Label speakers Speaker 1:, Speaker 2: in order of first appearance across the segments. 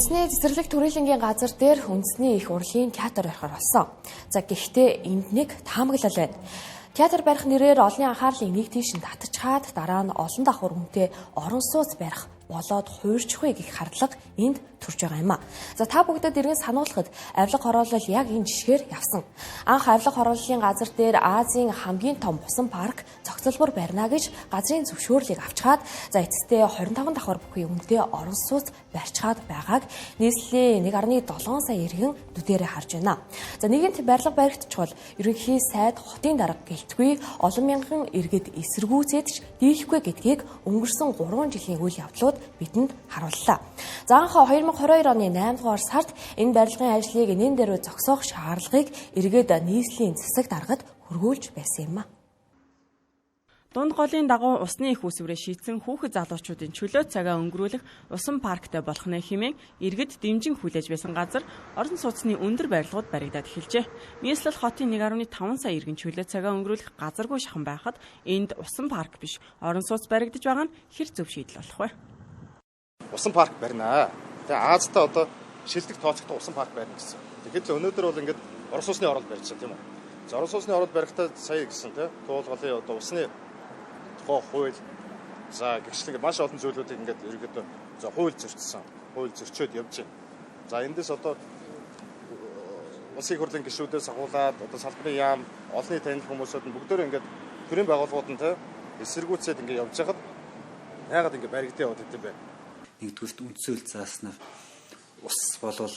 Speaker 1: Үндэсний цэцэрлэг төрөлнгийн газар дээр үндэсний их урлагийн театр барихаар болсон. За гэхдээ энд нэг таамаглал байна. Театр барих нэрээр олонний анхаарлыг нэг тийш нь татчихаад дараа нь олон давхар үнэтэй орон сууц барих болоод хуурчих вэ гэх хардлага энд төрж байгаа юм а. За та бүгдэд эргэн сануулхад авилга хороолол яг энэ жишгээр явсан. Анх авилга хорооллын газар дээр Азийн хамгийн том усан парк цогцлбор барина гэж газрын зөвшөөрлийг авчгаад за эцэстээ 25 давхар бүхий үнэтэй орон сууц барьчаад байгааг нийслэлийн 1.7 сая иргэн нүдэрээ харж байна. За нэгэнт барилга баригдчихвол ерөнхий сайд хотын дарга гэлтгүй олон мянган иргэд эсэргүүцээд ч дийлэхгүй гэдгийг өнгөрсөн 3 жилийн үйл явдлууд бидэнд харууллаа. За анх 2022 оны 8 дугаар сард энэ барилгын ажлыг нэн дээрөө зогсоох шаардлагыг эргээд нийслэлийн засаг даргад хөргүүлж байсан юм а.
Speaker 2: Дунд голын дагуу усны их үүсвэрээ шийдсэн хүүхэд залуучуудын чөлөө цагаа өнгөрүүлэх усан парктай болох нэ хэмээн иргэд дэмжин хүлээж байсан газар орон сууцны өндөр барилгууд баригдаад эхэлжээ. Нийслэл хотын 1.5 сая иргэн чөлөө цагаа өнгөрүүлэх газаргүй шахан байхад энд усан парк биш орон сууц баригдаж байгаа нь хэр зөв шийдэл болох вэ?
Speaker 3: Усан парк барина. Тэгээ Азтай одоо шилдэг тооцогдсон усан парк барина гэсэн. Тэгэхээр өнөөдөр бол ингээд орон сууцны орол барьж байгаа тийм үү? За орон сууцны орол барихтаа сая гэсэн тийм туулгалын одоо усны тухай хууль за гэрчлэг маш олон зүйлүүдийг ингээд ерөнхийдөө за хууль зөрчсөн. Хууль зөрчөөд явж байна. За эндээс одоо улсын их хурлын гишүүдээс агуулад одоо салбарын яам, олонний танил хүмүүсүүд нь бүгдөө ингээд төрийн байгууллагууд нь тийм эсэргүүцээд ингээд явж байхад яагаад ингээд баригдаа яваад идэв бэ?
Speaker 4: Нэгдүгüрт үндсэн хууль зааснаар ус болвол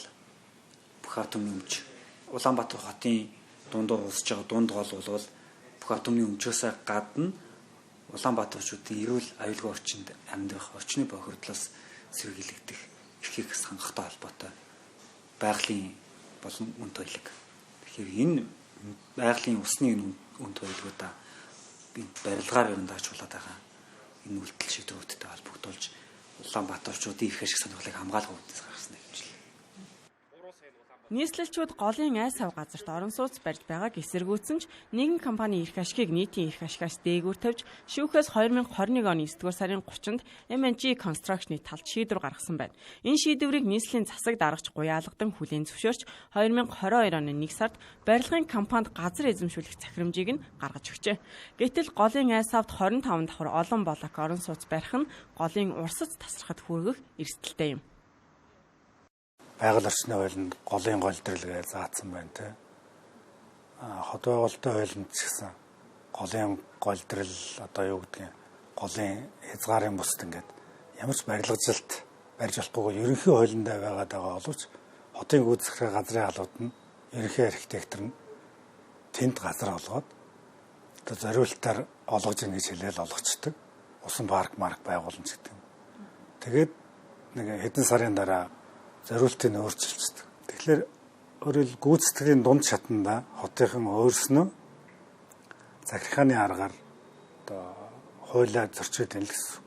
Speaker 4: бүх атомны өмч. Улаанбаатар хотын дундуур усж байгаа дунд гол болвол бүх атомны өмчөөсөө гадна Улаанбаатарчуудын эрүүл аюулгүй орчинд амьдрах орчны бохирдлоос сэргийлэгдэх эрхийг хангахтай холбоотой байгалийн болон үн туйлаг. Тэгэхээр энэ байгалийн усны үн туйлгуудаа би барилгаар ер нь даачуулаад байгаа. Энэ үйлдэл шийдвэрүүдтэй холбогдуулж Улаанбаатарчуудын эрх ашиг сонирхлыг хамгаалах үүднээс гаргасан хэмжил.
Speaker 2: Нийслэлчүүд голын ай сав газарт орон сууц барьж байгааг эсэргүүцсэн ч нэгэн компани эрх ашигыг нийтийн эрх ашигаас дээгүүр тавьж шүүхээс 2021 оны 9-р сарын 30-нд M&G Construction-ы талд шийдвэр гаргасан байна. Энэ шийдвэрийг нийслэлийн засаг даргач Гуяалгадан хүлээн зөвшөөрч 2022 оны 1 сард барилгын компанид газар эзэмшүүлэх захирамжийг нь гаргаж өгчээ. Гэтэл голын ай савд 25 давхар олон блок орон сууц барих нь голын урсаж тасрахад хүргэх эрсдэлтэй юм.
Speaker 5: Байгаль орчны хуулинд голын голдрол гэж заасан байна те. Хот байгуулалтын хуулинд ч гэсэн голын голдрол одоо юу гэдгийг голын хязгаарын бусд ингээд ямар ч барилгажилт барьж болохгүйгээр ерөнхий хуулиндаа байгаад байгаа боловч хотын гүйцэтгэх газрын халууд нь ерөнхий архитектор нь тэнд газар олгоод одоо зориултаар олгож ийн гэж хэлээл олгочдөг. Усан парк марк байгуулна ч гэдэг юм. Тэгээд нэг хэдэн сарын дараа зориултыг өөрчилчихдэг. Тэгэхээр өөрөөр гүйцэтгэлийн дунд шатанда хотынхан өөрснөө захиргааны аргаар одоо хуулиа зөрчиж байна л гэсэн.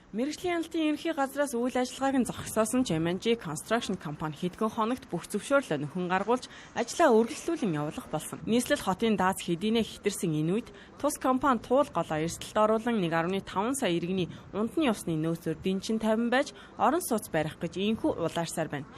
Speaker 2: Мэргэжлийн хяналтын ерөнхий газраас үйл ажиллагааг нь зогсоосон ч M&G Construction компани хэдхэн хоногт бүх зөвшөөрлөө нөхөн гаргуулж ажлаа үргэлжлүүлэн явуулах болсон. Нийслэл хотын дааз хэдийнэ хэтэрсэн энэ үед тус компани туул голоо эрсдэлд оруулан 1.5 сая иргэний унтны усны нөөцөөр дэнчин тавин байж орон сууц барих гэж ийнхүү улаарсаар байна.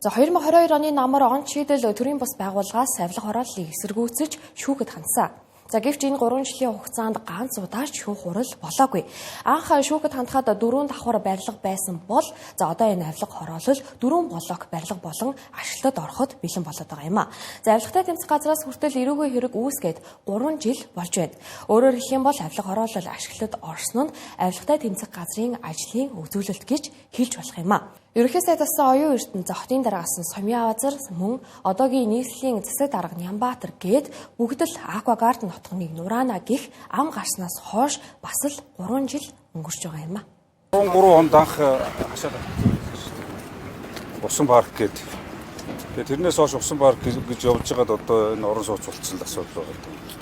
Speaker 1: За 2022 оны намар он шийдэл төрийн бус байгууллагаас авилга хорооллыг эсэргүүцэж шүүхэд хандсан. За гэвч энэ 3 жилийн хугацаанд ганц удаач шүүх хурал болоогүй. Анх шүүхэд хандхад 4 давхар барилга байсан бол за одоо энэ авилга хороолол 4 блок барилга болон ашлалтад ороход бэлэн болоод байгаа юм а. За авилгатай тэмцэх газраас хүртэл эрүүгүй хэрэг үүсгээд 3 жил болж байна. Өөрөөр хэлэх юм бол авилга хороолол ашиглалтад орсон нь авилгатай тэмцэх газрын ажлын үзүүлэлт гэж хэлж болох юм а. Ерөнхий сайд асан оюун эрдэнэ за хотын дараагаас Сомья Азар мөн одоогийн нийслэлийн засаг дарга Нямбатар гээд бүгд л Аква Гарден хотгоныг нураана гих ам гарснаас хойш бас л 3 жил өнгөрч байгаа юм а.
Speaker 6: 3 онд анх хашаад авсан шүү дээ. Усан парк гээд. Тэгээ тэрнээс хойш усан парк гэж явж байгаад одоо энэ орон сууц болчихсон л асуудал байгаа юм.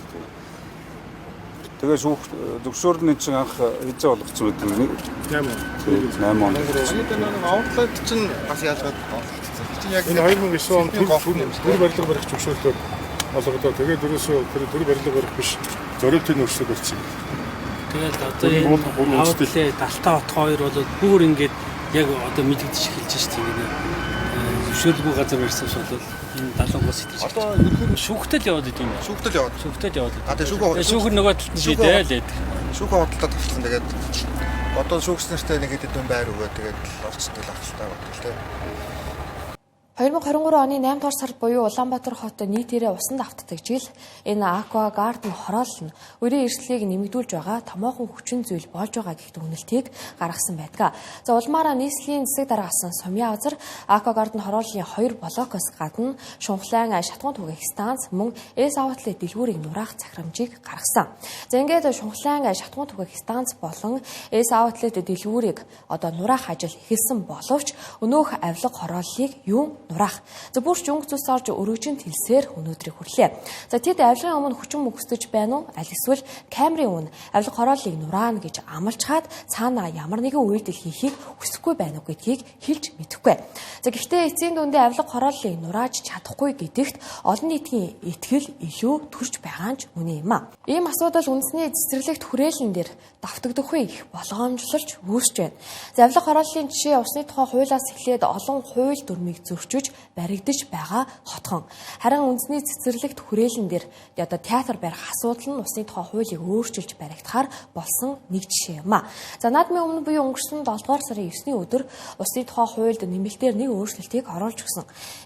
Speaker 6: Тэгээ шүүх зөвшөөрлийн чинь анх хизээ болгоцсон байдаг.
Speaker 3: 8
Speaker 6: он. 8 он.
Speaker 3: Энэ оверлойд чинь бас ялгаад олгогдсон. Чинь яг
Speaker 7: энэ 2009 он төр барилга барих зөвшөөрлөөр олгодоо. Тэгээд ерөөсөө тэр барилга барих биш зориултын өөрчлөлт барьсан.
Speaker 8: Тэгэл одоо энэ авдлаа 70 отго хоёр бол бүр ингээд Яг одоо мэдэгдэж эхэлж шүү дээ. Зөвшөөрлгүй газар барьсан бол энэ 70-аас итгэж.
Speaker 9: Одоо ерөнхийдөө
Speaker 8: шүүхтэл яваад идэв юм байна.
Speaker 9: Шүүхтэл яваад.
Speaker 8: Шүүхтэл яваад.
Speaker 9: А тэгээ шүүхээ
Speaker 8: шүүхэр нөгөө талд нь шийдээ л байдаг.
Speaker 9: Шүүхээ худалдаа тавьчихсан. Тэгээд одоо шүүгч нартай нэг хэд хэдэн байр өгөө тэгээд орцдог л авчихтай байна тийм.
Speaker 1: 2023 оны 8 дугаар сард буюу Улаанбаатар хот нийтээрээ усанд автдаг жил энэ Aqua Garden хороолол нь өрийн эрсдлийг нэмэгдүүлж байгаа томоохон хүчин зүйл болж байгаа гэх дүгнэлтийг гаргасан байдаг. За улмаараа нийслэлийн засаг дарга асан Сумья газар Aqua Garden хорооллын 2 блокоос гадна Шунхлайн шатгуун түгээх станц мөн S Outlet дэлгүүрийг нураах захирамжийг гаргасан. За ингээд Шунхлайн шатгуун түгээх станц болон S Outlet дэлгүүрийг одоо нураах ажил эхэлсэн боловч өнөөх авилга хорооллыг юун нураах. За бүрч өнгө зүс орж өргөжин тэлсээр өнөөдрийг хүрлээ. За тэд авилгын өмнө хүчин мөхсдөж байна уу? Аль эсвэл камерын өмнө авилга хорооллыг нураана гэж амлчхаад цаанаа ямар нэгэн үйлдэл хийхийг хүсэхгүй байна уу гэдгийг хэлж мэдэхгүй. За гэхдээ эцсийн дүндээ авилга хорооллыг нурааж чадахгүй гэдэгт олон нийтийн итгэл илүү төрж байгаа нь ч үнэн юм а. Ийм асуудал үндэсний цэцэрлэгт хүрээлэн дээр давтагдахгүй их болгоомжлолч үүсч байна. За авилга хорооллын жишээ усны тухай хуулиас эхлээд олон хууль дүрмийг зөрчиж баригдаж байгаа хотхон. Харин үндэсний цэцэрлэгт хүрээлэн дээр одоо театр барих асуудал нь усны тухай хуулийг өөрчилж баригдахаар болсон нэг жишээ юм а. За наадмын өмнө буюу өнгөрсөн 7 дугаар сарын 9-ний өдөр усны тухай хуульд нэмэлтээр нэг өөрчлөлтийг оруулж өгсөн.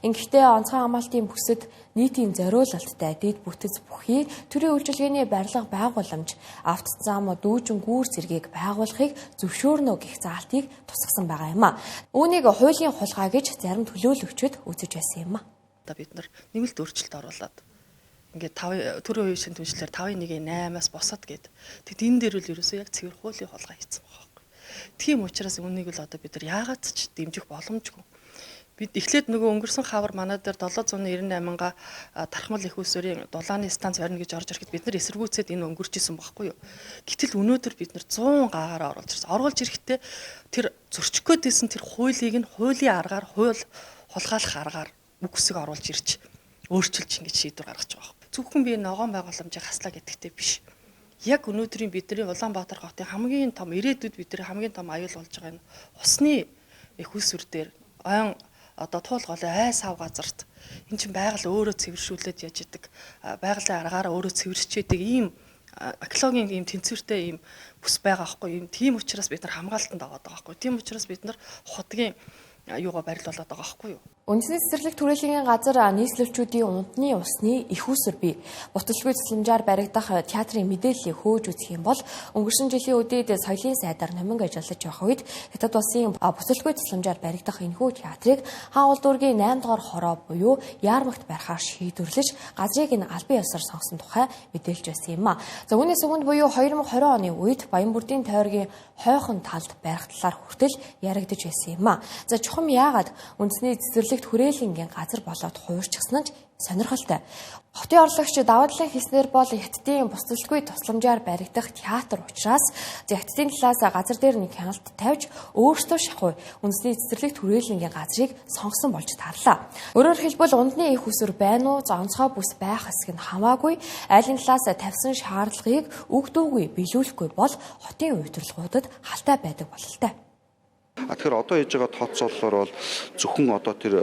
Speaker 1: Ингэхдээ онцгой хамгаалтын бүсэд нийтийн зориулалттай дэд бүтэц бүхий төрийн үйлчилгээний барилга байгууламж, авто зам, дүүжин гүүр зэргийг байгуулахыг зөвшөөрнө гэх заалтыг тусгасан байгаа юм а. Үүнийг хуулийн хулгай гэж зарим төлөөлөгчид үзэж байсан юм а.
Speaker 10: Одоо бид нар нэмэлт өөрчлөлт оруулаад ингээд 5 төрийн үеийн шин түншлэлээр 5.1-ийн 8-аас босоод гээд тэгэд энэ дээр үл ерөөсөө яг цэвэр хуулийн хулгай хийсэн байгаа байхгүй. Тийм учраас үүнийг л одоо бид нар яагаад ч дэмжих боломжгүй. Бид эхлээд нөгөө өнгөрсөн хавар манай дээр 798-га тархмал их усүрийн дулааны станц барина гэж орж ирэхэд бид нар эсэргүүцээд энэ өнгөрч исэн байхгүй юу. Гэтэл өнөөдөр бид нар 100 гаагаараа оруулж ирсэн. Оруулж ирэхдээ тэр зөрчих гээд байсан тэр хуулийг нь хуулийн аргаар хууль хулгайлах аргаар үг хэсэг оруулж ирж өөрчилж ингэж шийдвэр гаргаж байгаа байхгүй. Зөвхөн би ногоон байгууламжийг хаслаа гэдэгтэй биш. Яг өнөөдрийн бидний Улаанбаатар хотын хамгийн том ирээдүйд бидний хамгийн том аюул болж байгаа энэ усны их усүр дээр ойн одоо туул голын ай сав газарт эн чинь байгаль өөрөө цэвэршүүлээд яаж идэг, байгалийн аргаараа өөрөө цэвэршчээдэг ийм экологийн ийм тэнцвэртэй ийм бүс байгаа байхгүй юм. Тийм учраас бид нар хамгаалтанд аваад байгаа байхгүй. Тийм учраас бид нар худгийн юугаа барилуулад байгаа байхгүй юу.
Speaker 1: Үндэсний цэцэрлэг түрээлгийн газар нийслэлчүүдийн унтны усны их усүр бий. Буталгүй тусламжаар баригдах театрын мэдээллийг хөөж үзэх юм бол өнгөрсөн жилийн үдээд соёлын сайдаар номинг ажиллаж явах үед Хятад улсын буталгүй тусламжаар баригдах энэхүү театрыг хаан улдуургийн 8 дугаар хороо буюу Яармагт барихаар шийдвэрлэж газрыг нь албан ёсоор сонгосон тухай мэдээлж байсан юм а. За үүнээс өмнө буюу 2020 оны үед Баян-Бүрдийн тойргийн хойхон талд барих талаар хүртэл яригдаж байсан юм а. За чухам яагаад үндэсний цэцэрлэгт хүрээлэнгийн газар болоод хуурчихсан нь сонирхолтой. Хотын орлогч Даваадлын хэлснээр бол Хятадын бусдалгүй тусламжаар баригдах театр учраас Хятадын талаас газар дээр нэг хяналт тавьж өөрсдөө шахуу үндэсний цэцэрлэгт хүрээлэнгийн газрыг сонгосон болж таарлаа. Өөрөөр хэлбэл ундны их усүр байна уу, онцгой бүс байх хэсэг нь хамаагүй айлын талаас тавьсан шаардлагыг өгдөөгүй биелүүлэхгүй бол хотын удирдлагуудад халтай байдаг бололтой.
Speaker 11: Тэгэхээр одоо хийж байгаа тооцоололоор бол зөвхөн одоо тэр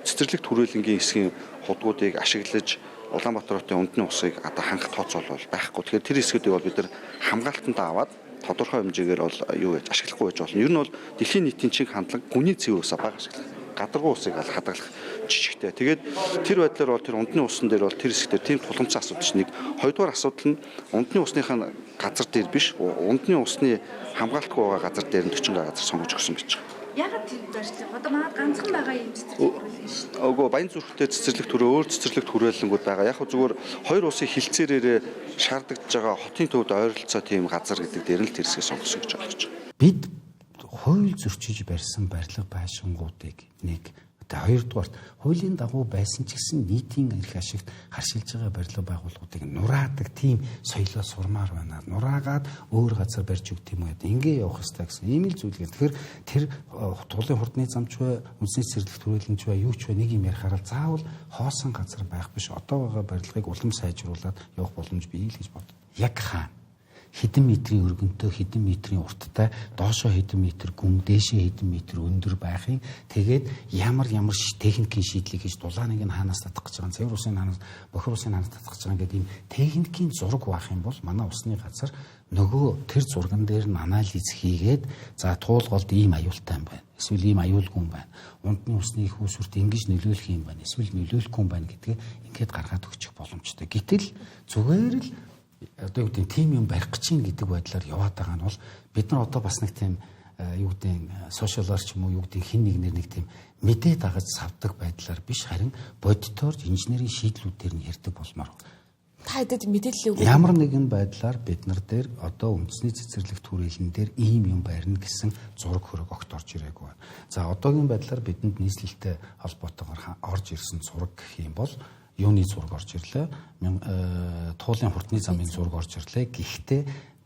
Speaker 11: цэцэрлэгт хүрээлэнгийн хэсгийн худгуудыг ашиглаж Улаанбаатар хотын ундны усыг одоо хангах тооцоолол байхгүй. Тэгэхээр тэр хэсгүүдийг бол бид нар хамгаалтанд аваад тодорхой хэмжээгээр бол юу гэж ашиглахгүй байж болно. Ер нь бол дэлхийн нийтийн чиг хандлага гүний цэвэр усаа бага ашиглах. Гадаргуу усыг аль хадгалах жижигтэй. Тэгээд тэр байдлаар бол тэр ундны усан дээр бол тэр хэсгээр тийм тулгамдсан асуудал чинь нэг. Хоёрдугаар асуудал нь ундны усныхаа газар дээр биш, ундны усны хамгаалтгүй байгаа газар дээр нь 40 газар сонгож өгсөн байж байгаа.
Speaker 12: Яагаад тэр барьсан? Одоо манад ганцхан байгаа юм цэцэрлэг хүрээлэн шүү дээ.
Speaker 11: Үгүй, Баян зүрхтэй цэцэрлэг түрээ өөр цэцэрлэг хүрээлэнгүүд байгаа. Яг хөө зүгээр хоёр улсын хилцээрээрээ шаардлагаж байгаа хотын төвд ойролцоо тийм газар гэдэг дээр нь л тэр хэсгийг сонгосон гэж ойлгож байгаа.
Speaker 13: Бид хууль зөрчиж барьсан барилга байшингуудыг нэг, хоёрдугаарт хуулийн дагуу байсан ч гэсэн нийтийн эрх ашигт харшилж байгаа барилга байгууллагуудыг нураадаг тийм соёлоо сурмаар байна. Нураагаад өөр газар барьж өгд юм уу? Ингээ явах хэрэгтэй гэсэн ийм л зүйл. Тэгэхээр тэр тулын хурдны замч бай, үндэсний цэцэрлэгт хүрээлэнч бай, юу ч бай нэг юм ярихаар заавал хоосон газар байх биш. Одоо байгаа барилгыг улам сайжруулад явах боломж бий л гэж боддог. Яг хаана? Хэдэн метрийн өргөнтэй, хэдэн метрийн урттай, доошоо хэдэн метр гүн, дээшээ хэдэн метр өндөр байхын, тэгээд ямар ямар техникийн шийдлийг хийж дулааныг нь хаанаас татах гэж байгаа, цэвэр усын хаанаас, бохир усын хаанаас татах гэж байгаа гэдэг ийм техникийн зураг байх юм бол манай усны газар нөгөө тэр зурган дээр нь анализ хийгээд, за туулголд ийм аюултай юм байна, эсвэл ийм аюулгүй юм байна, ундны усны их үүсвэрт ингэж нөлөөлөх юм байна, эсвэл нөлөөлөхгүй юм байна гэдгээ ингээд гаргаад өгчих боломжтой. Гэтэл зүгээр л одоо юу гэдэг тийм юм барих гэж юм гэдэг байдлаар яваад байгаа нь бол бид нар одоо бас нэг тийм юу гэдэг сошиалар ч юм уу юу гэдэг хин нэгнэр нэг тийм мэдээ дагаж савдаг байдлаар биш, харин бодитоор инженерийн шийдлүүдээр нь ярьдаг болмоор.
Speaker 1: Та хэдэд мэдээлэл өгөх.
Speaker 13: Ямар нэгэн байдлаар бид нар дээр одоо үндэсний цэцэрлэг түрээлэн дээр ийм юм барина гэсэн зураг хөрөг огт орж ирээгүй байна. За одоогийн байдлаар бидэнд нийслэлтэй холбоотойгоор орж ирсэн зураг гэх юм бол юуны зураг орж ирлээ? Туулын хурдны замын зураг орж ирлээ. Гэхдээ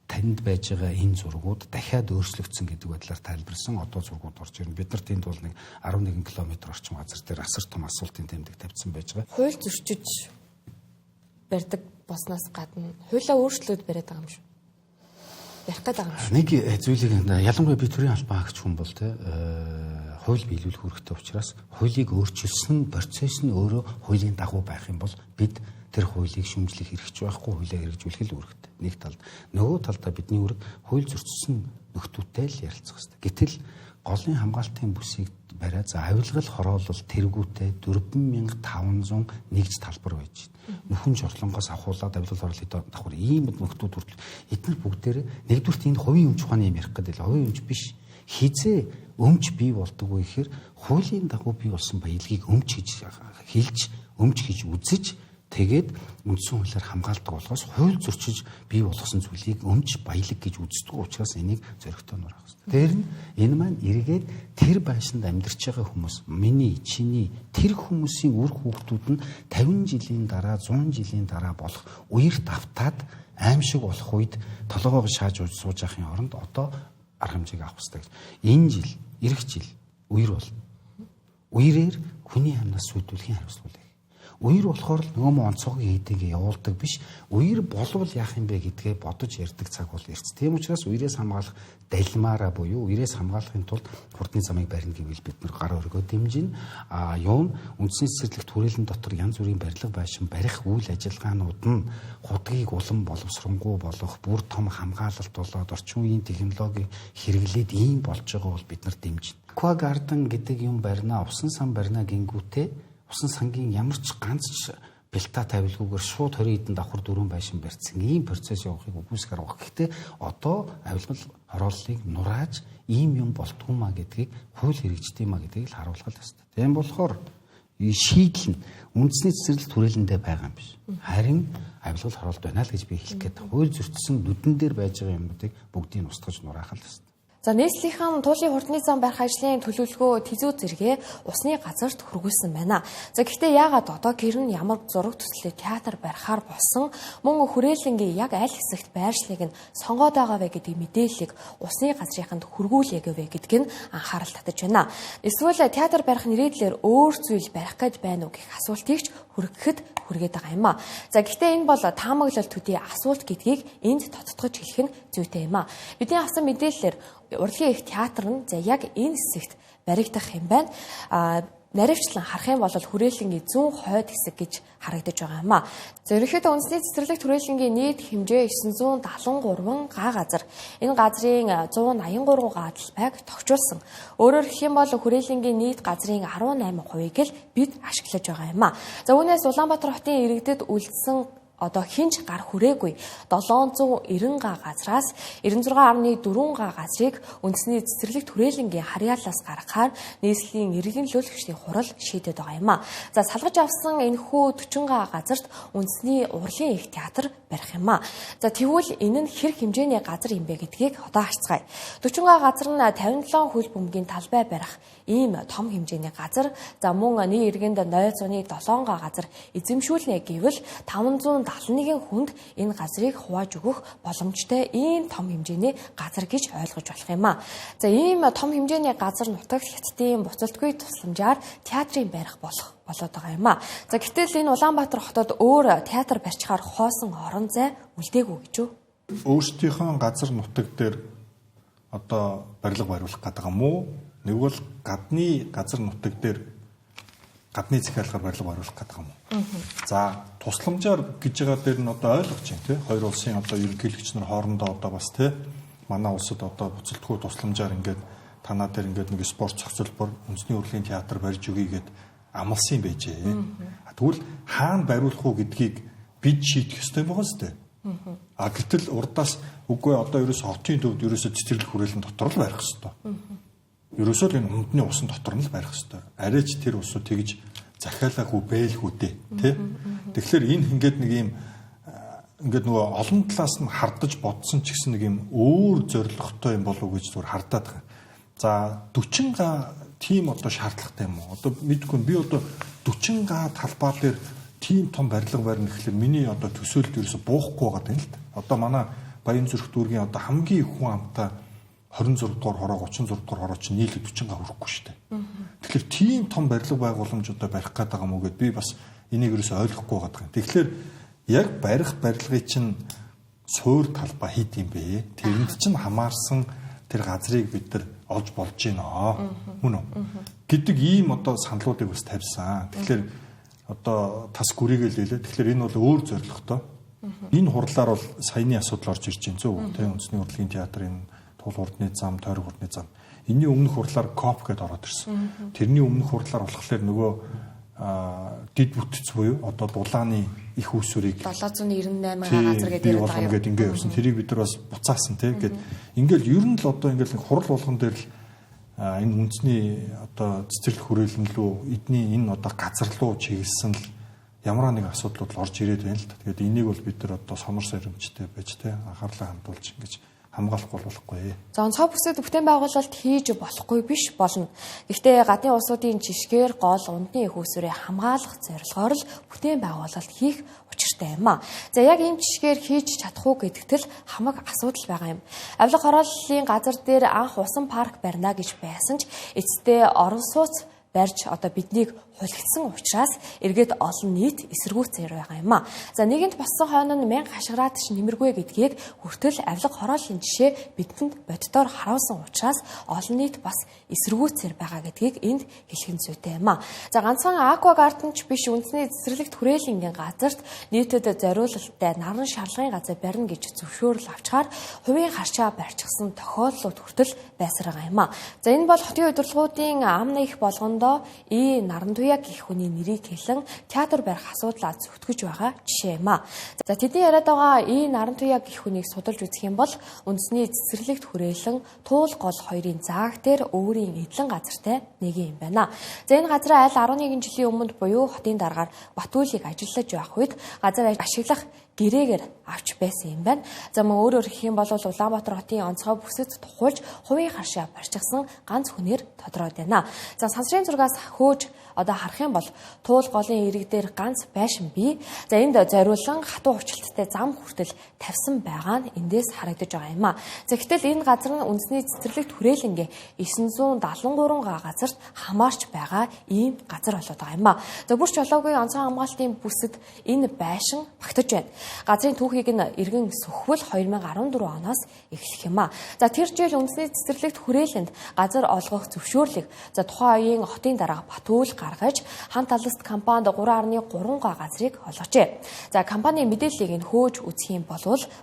Speaker 13: танд байж байгаа энэ зургууд дахиад өөрчлөгдсөн гэдэг байдлаар тайлбарлсан одоо зургууд орж ирнэ. Бид нарт энд бол нэг 11 км орчим газар дээр асар том асуултын тэмдэг тавьсан байж байгаа.
Speaker 1: Хууль зөрчиж барьдаг болсноос гадна хуулиа өөрчлөөд бариад байгаа юм шүү. Барих гээд байгаа юм шүү.
Speaker 13: Нэг зүйлийг ялангуяа би төрийн албан хаагч хүн бол те хууль биелүүлэх үүрэгтэй учраас хуулийг өөрчилсөн процесс нь өөрөө хуулийн дагуу байх юм бол бид тэр хуулийг шүүмжлэх эрх ч байхгүй, хуулиа хэрэгжүүлэх л үүрэгтэй. Нэг талд. Нөгөө талдаа бидний үүрэг хууль зөрчсөн нөхдүүдтэй л ярилцах хэрэгтэй. Гэтэл голын хамгаалтын бүсийг бариад за авилгал хороолол тэргүүтээ 4500 нэгж талбар байж байна. Нөхөн жорлонгоос авахуулаад авилгал хорооллын давхар ийм нөхдүүд хүртэл эдгээр бүгдээр нэгдүгürt энэ хувийн өмч ухааны юм ярих гэдэг л хувийн өмч биш. Хизээ өмч бий болдог вэ гэхээр хуулийн дагуу бий болсон баялагийг өмч гэж хэлж, өмч гэж үзэж тэгээд үндсэн хуулиар хамгаалдаг болохоос хууль зөрчиж бий болгосон зүйлийг өмч баялаг гэж үздэг учраас энийг зоригтой нураах хэрэгтэй. Тэр нь энэ маань эргээд тэр байшинд амьдарч байгаа хүмүүс, миний, чиний тэр хүмүүсийн үр хүүхдүүд нь 50 жилийн дараа, 100 жилийн дараа болох үерт автаад аимшиг болох үед толгоогоо шааж сууж байхын оронд одоо арга хэмжээг авах хэрэгтэй гэж. Энэ жил, ирэх жил үер болно. Үерээр хүний амнаас сүйдүүлэхийн хариуцлага. Үер болохоор л нөгөө мөн онцгой хийдэг явуулдаг биш. Үер болвол яах юм бэ гэдгээ бодож ярьдаг цаг бол ирц. Тийм учраас үерээс хамгаалах далимаараа буюу үерээс хамгаалахын тулд хурдны замыг барина гэвэл бид нар гар өргөө дэмжинэ. А юун үндэсний цэцэрлэг түрээлэн дотор янз бүрийн барилга байшин барих үйл ажиллагаанууд нь худгийг улам боловсронгуй болох, бүр том хамгаалалт болоод орчин үеийн технологиг хэрэглээд ийм болж байгаа бол бид нар дэмжинэ. Aqua Garden гэдэг юм барина, усан сан барина гингүүтээ усан сангийн ямар ч ганц ч бэлта тавилгүйгээр шууд 20 хэдэн давхар дөрвөн байшин барьсан ийм процесс явахыг үгүйсгэр байгаа. Гэхдээ одоо авилгал хорооллыг нурааж ийм юм болтгүй маа гэдгийг хууль хэрэгждэг юм а гэдгийг л харуулах л ёстой. Тийм болохоор шийдэл нь үндэсний цэцэрлэг түрээлэндээ байгаа юм биш. Харин авилгал хороолт байна л гэж би хэлэх гээд хууль зөрчсөн нүдэн дээр байж байгаа юмнуудыг бүгдийг устгаж нураах л ёстой.
Speaker 1: За нийслэлийнхэн туулын хурдны зам барих ажлын төлөвлөгөө тэзүү зэрэгээ усны газарт хүргүүлсэн байна. За гэхдээ яагаад одоо гэр нь ямар зураг төслөө театр барихаар болсон мөн хүрээлэнгийн яг аль хэсэгт байршлыг нь сонгоод байгаа вэ гэдэг мэдээллийг усны газрынханд хүргүүлээгүй вэ гэдг нь анхаарал татаж байна. Эсвэл театр барих нэрийдлэр өөр зүйл барих гэж байна уу гэх асуултыг ч хүргэхэд хүргээд байгаа юм а. За гэхдээ энэ бол таамаглал төдий асуулт гэдгийг энд тодтогч хэлэх нь зүйтэй юм а. Бидний авсан мэдээллээр урлагийн их театр нь за яг энэ хэсэгт баригдах юм байна. А наривчлан харах юм бол хүрээлэнгийн зүүн хойд хэсэг гэж харагдаж байгаа юм а. За ерөнхийдөө үндэсний цэцэрлэг түрээлэнгийн нийт хэмжээ 973 га газар. Энэ газрын 183 га талбайг тохижуулсан. Өөрөөр хэлэх юм бол хүрээлэнгийн нийт газрын 18%-ийг л бид ашиглаж байгаа юм а. За үүнээс Улаанбаатар хотын иргэдэд үлдсэн одоо хинч гар хүрээгүй 790 га газраас 96.4 га газрыг үндэсний цэцэрлэг түрээлэнгийн харьяалаас гаргахаар нийслэлийн иргэн төлөөлөгчдийн хурал шийдээд байгаа юм а. За салгаж авсан энэхүү 40 га газарт үндэсний урлагийн их театр барих юм а. За тэгвэл энэ нь хэр хэмжээний газар юм бэ гэдгийг одоо харцгаая. 40 га газар нь 57 хөл бөмбөгийн талбай барих ийм том хэмжээний газар. За мөн нэг иргэнд 0.7 га газар эзэмшүүлнэ гэвэл 571 хүнд энэ газрыг хувааж өгөх боломжтой ийм том хэмжээний газар гэж ойлгож болох юм а. За ийм том хэмжээний газар нутагт хятадын буцалтгүй тусламжаар театрын барих болох болоод байгаа юм а. За гэтэл энэ Улаанбаатар хотод өөр театр барьчихаар хоосон орон зай үлдээгүй гэж үү?
Speaker 14: Өөрсдийнхөө газар нутаг дээр одоо барилга бариулах гэдэг юм уу? Нэг бол гадны газар нутаг дээр гадны захиалгаар барилга бариулах гэдэг юм уу? За, тусламжаар гэж байгаа дээр нь одоо ойлгож байна тий. Хоёр улсын одоо ерөнхийлөгч нар хоорондоо одоо бас тий манай улсад одоо буцалтгүй тусламжаар ингээд танаа дээр ингээд нэг спорт зохицолбор үндэсний урлагийн театр барьж өгье гэд амласан юм байжээ. Тэгвэл хаана бариулах уу гэдгийг бид шийдэх ёстой байгаа зү. А гэтэл урдаас үгүй одоо ерөөсө хотын төвд ерөөсө цэцэрлэг хүрээлэн дотор л барих ёстой. Ерөөсөө л энэ умдны усан дотор нь л барих ёстой. Арайч тэр усуу тэгж захиалаагүй бэлгүү дээ, тэ? Тэгэхээр энэ ингээд нэг юм ингээд нөгөө олон талаас нь хардаж бодсон ч гэсэн нэг юм өөр зорилготой юм болов уу гэж зүгээр хардаад байгаа. За 40 га тийм одоо шаардлагатай юм уу? Одоо мэдгүй би одоо 40 га талбай дээр тийм том барилга барина гэхлээр миний одоо төсөөлөлд ерөөсө буухгүй байгаа юм л да. Одоо манай Баян зүрх дүүргийн одоо хамгийн их хүн амтай 26 дугаар хороо 36 дугаар хороо чинь нийлээд 40 га хүрэхгүй шүү дээ. Тэгэхээр тийм том барилга байгууламж одоо барих гээд байгаа юм уу гэд би бас энийг ерөөсө ойлгохгүй байгаа юм. Тэгэхээр яг барих барилгыг чинь суур талбай хийд юм бэ? Тэрэнд чинь хамаарсан тэр газрыг бид нар олж болж байна. Мөн үү? Гэдэг ийм одоо саналуудыг бас тавьсан. Тэгэхээр одоо тас гүрийгээл лээ. Тэгэхээр энэ бол өөр зорилготой. Энэ хурлаар бол саяны асуудал орж ирж байна зөв үү? Тэ үндэсний урлагийн театр энэ тул хурдны зам, тойрог хурдны зам. Энийн өмнөх хурлаар КОП гэдээ ороод ирсэн. Тэрний өмнөх хурлаар болохоор нөгөө дид бүтц буюу одоо дулааны их үүсвэрийг
Speaker 1: 798 газар гэдэг
Speaker 14: яриад байгаа юм. Ингээд ингээ явсан. Тэрийг бид нар бас буцаасан тий. Ингээд ингээл ер нь л одоо ингээл хурал болгон дээр л энэ үндэсний одоо цэцэрлэг хүрээлэн лүү эдний энэ одоо газар руу чиглэсэн л ямар нэг асуудлууд л орж ирээд байна л да. Тэгээд энийг бол бид нар одоо сонор саримжтай байж тий анхаарлаа хандуулж ингэж хамгаалахгүй болохгүй.
Speaker 1: За онцгой бүсэд бүтээн байгуулалт хийж болохгүй биш болно. Гэхдээ гадны улсуудын жишгээр гол ундны их үүсвэрийг хамгаалах зорилгоор л бүтээн байгуулалт хийх учиртай юм а. За яг ийм жишгээр хийж чадах уу гэдэгт л хамаг асуудал байгаа юм. Авилга хорооллын газар дээр анх усан парк барина гэж байсан ч эцэстээ орон сууц барьж одоо биднийг хулигдсан учраас эргээд олон нийт эсэргүүцээр байгаа юм а. За нэгэнт боссон хойно нь 1000 хашгираад ч нэмэргүй гэдгийг хүртэл авилга хорооллын жишээ бидэнд боддоор харуулсан учраас олон нийт бас эсэргүүцээр байгаа гэдгийг энд хэлэх нь зүйтэй юм а. За ганцхан Aqua Garden ч биш үндэсний цэцэрлэгт хүрээлэнгийн газарт нийтэд зориулалттай наран шарлагын газар барина гэж зөвшөөрөл авчгаар хувийн харчаа барьчихсан тохиолдлууд хүртэл байсаар байгаа юм а. За энэ бол хотын удирдлагуудын ам их болгондоо И Нарантуяа гэх хүний нэрийг хэлэн театр барих асуудлаа зүтгэж байгаа жишээ юм а. За тэдний яриад байгаа И Нарантуяа гэх хүнийг судалж үзэх юм бол үндэсний цэцэрлэгт хүрээлэн туул гол хоёрын зааг дээр өөрийн эдлэн газартай нэг юм байна. За энэ газраа аль 11 жилийн өмнө буюу хотын даргаар Батүлийг ажиллаж байх үед газар ашиглах гэрээгээр авч байсан юм байна. За мөн өөрөөр хэлэх юм бол Улаанбаатар хотын онцгой бүсэд тухайлж хувийн харшаа барьчихсан ганц хүнээр тодроод байна. За сансрын зургаас хөөж одоо харах юм бол туул голын ирэг дээр ганц байшин бий. За энд зориулан хатуу хувьчлалттай зам хүртэл тавьсан байгаа нь эндээс харагдаж байгаа юм а. За гэтэл энэ газар нь үндэсний цэцэрлэгт хүрээлэнгээ 973 га газарт хамаарч байгаа ийм газар болоод байгаа юм а. За бүр ч болоогүй онцгой хамгаалтын бүсэд энэ байшин багтаж байна. Газрын түүхийг нь эргэн сөхвөл 2014 оноос эхлэх юм а. За тэр жил үндэсний цэцэрлэгт хүрээлэнд газар олгох зөвшөөрлийг за тухайн үеийн хотын дарга Батүл гаргаж хан талст компанид 3.3 га газрыг олгожээ. За компани мэдээллийг нь хөөж үзэх юм бол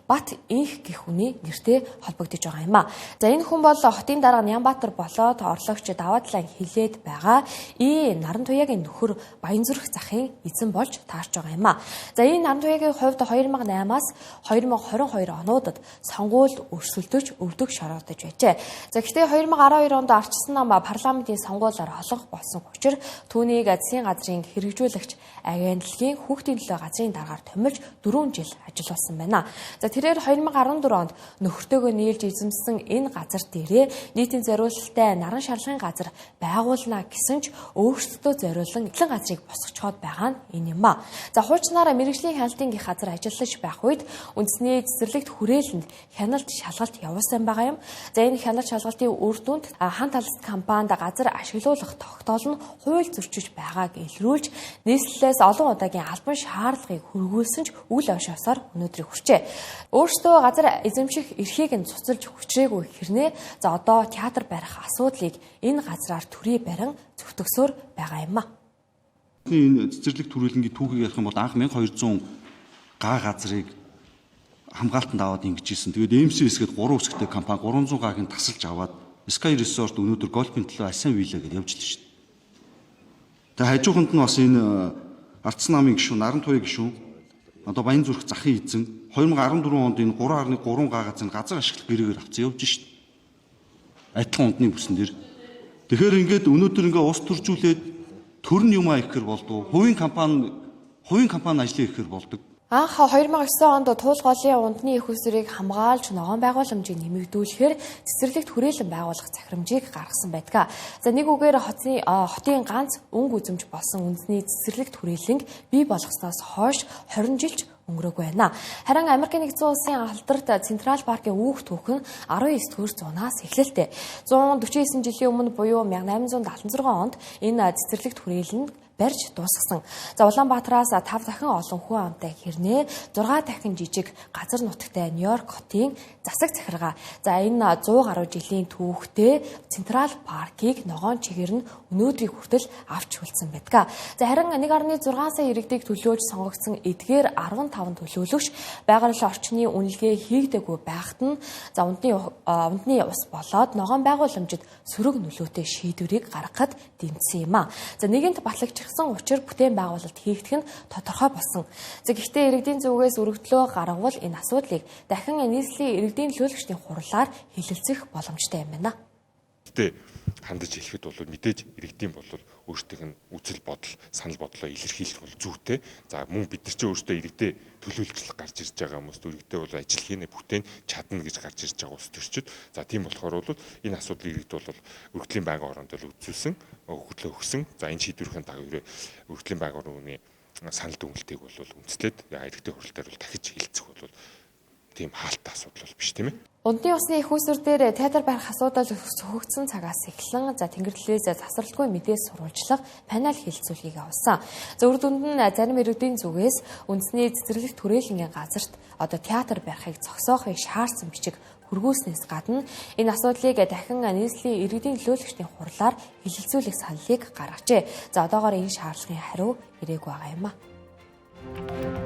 Speaker 1: Бат инх гэх хүний нэртэй холбогдож байгаа юм а. За энэ хүн бол хотын дарга Нямбатар болоод орлогч Даваадлан хилээд байгаа И Нарантуяагийн нөхөр Баянзүрх захын эзэн болж таарч байгаа юм а. За энэ Нарантуяагийн хувьд 2008-аас 2022 онуудад сонгуульд өрсөлдөж өвдөг шороодож байжээ. За гэхдээ 2012 онд арчсан нам парламентын сонгуулиар олох болсон учир түүнийг засгийн газрын хэрэгжүүлэгч агентлагийн хүүхдийн төлөө газрын даргаар томилж 4 жил ажиллуулсан байна. За тэрээр 2014 онд нөхөртөөгөө нийлж эзэмсэн энэ газар дээрээ нийтийн зориулалттай наран шарлагын газар байгуулна гэсэн ч өөрсдөө зориулан эдлэн газрыг босгочхоод байгаа нь энэ юм а. За хуучнаараа мэрэгжлийн хяналтын гих газар ажиллаж байх үед үндэсний цэцэрлэгт хүрээлэнд хяналт шалгалт явуулсан байгаа юм. За энэ хяналт шалгалтын үр дүнд хан талст компанид газар ашиглуулах тогтоол нь хууль зөрчиж байгааг илрүүлж нийслэлээс олон удаагийн албан шаардлагыг хүргүүлсэн ч үл ойшоосоор өнөөдрийг хүрчээ. Өөрсдөө газар эзэмших эрхийг нь цуцалж хүчрээгүй хэрнээ за одоо театр барих асуудлыг энэ газраар төрий барин зөвтгөсөөр байгаа юм а.
Speaker 11: Энэ цэцэрлэг түрээлэнгийн түүхийг ярих юм бол анх 1200 га газрыг хамгаалтанд аваад ингэж ийсэн. Тэгээд MCS гээд 3 үсгтэй компани 300 гааг нь тасалж аваад Sky Resort өнөөдөр голфын төлөө Асан Villa гэдээ явж л шүү дээ. Тэгээ хажууханд нь бас энэ Ардсан намын гишүүн, Наран туяа гишүүн одоо Баян зүрх захын эзэн 2014 онд энэ 3.3 га газрыг газар ашиглах гэрээгээр авсан явж шүү дээ. Адилхан ундны бүсэн дээр. Тэгэхээр ингээд өнөөдөр ингээ ус төржүүлээд төр нь юм а ихээр болдгоо. Хувийн компани ажлын ихээр болдог.
Speaker 1: Анх 2009 онд Туулголын ундны эх үүсвэрийг хамгаалж ногоон байгууламжийг нэмэгдүүлэхээр цэцэрлэгт хүрээлэн байгуулах захирамжийг гаргасан байдаг. За нэг үгээр хотын ганц өнгө үзэмж болсон үндэсний цэцэрлэгт хүрээлэнг бий болгосноос хойш 20 жилч өнгөрөөгүй байна. Харин Америкийн нэгдсэн улсын алдарт Централ паркийн үүх түүх нь 19-р зуунаас эхлэлтэй. 149 жилийн өмнө буюу 1876 онд энэ цэцэрлэгт хүрээлэн барьж дуусгасан. За Улаанбаатараас 5 дахин олон хүн амтай хэрнээ 6 дахин жижиг газар нутагтай Нью-Йорк хотын засаг захиргаа. За энэ 100 гаруй жилийн түүхтэй Централ паркийг ногоон чигээр нь өнөөдрийг хүртэл авч хүлцсэн байдаг. За харин 1.6 сая иргэдийг төлөөлж сонгогдсон эдгээр 15 төлөөлөгч байгалийн орчны үнэлгээ хийгдээгүй байхад нь за ундны ус болоод ногоон байгууламжид сөрөг нөлөөтэй шийдвэрийг гаргахад дэмжсэн юм а. За нэгэнт батлагдсан учир бүтээн байгуулалт хийгдэх нь тодорхой болсон. За гэхдээ иргэдийн зүгээс өргөдлөө гаргавал энэ асуудлыг дахин нийслэлийн иргэдийн төлөөлөгчдийн хурлаар хэлэлцэх боломжтой юм байна.
Speaker 15: Гэтэ хандаж хэлэхэд бол мэдээж иргэдийн бол өөрсдийнх нь үзэл бодол, санал бодлоо илэрхийлэх бол зүйтэй. За мөн бид нар ч өөрсдөө иргэдээ төлөөлөгчлөх гарч ирж байгаа хүмүүст иргэдээ бол ажил хийнэ бүтээн чадна гэж гарч ирж байгаа улс төрчид. За тийм болохоор бол энэ асуудлыг иргэд бол өргөдлийн байнгын оронд бол үзүүлсэн, хөглөө өгсөн. За энэ шийдвэрийн дагуу өргөдлийн байнгын орны санал дүгнэлтийг бол үндэслээд иргэдийн хурал дээр бол дахиж хэлцэх бол тийм хаалттай асуудал бол биш тийм ээ.
Speaker 1: Ундны усны их үүсвэр дээр театр барих асуудал цохигдсон цагаас эхлэн за Тэнгэр телевиз засварлалгүй мэдээс сурвалжлах панел хэлэлцүүлгийг авсан. За үр дүнд нь зарим иргэдийн зүгээс үндэсний цэцэрлэгт хүрээлэнгийн газарт одоо театр барихыг зогсоохыг шаардсан бичиг хүргүүлснээс гадна энэ асуудлыг дахин нийслэлийн иргэдийн төлөөлөгчдийн хурлаар хэлэлцүүлэх саналыг гаргажээ. За одоогоор энэ шаардлагын хариу ирээгүй байгаа юм а.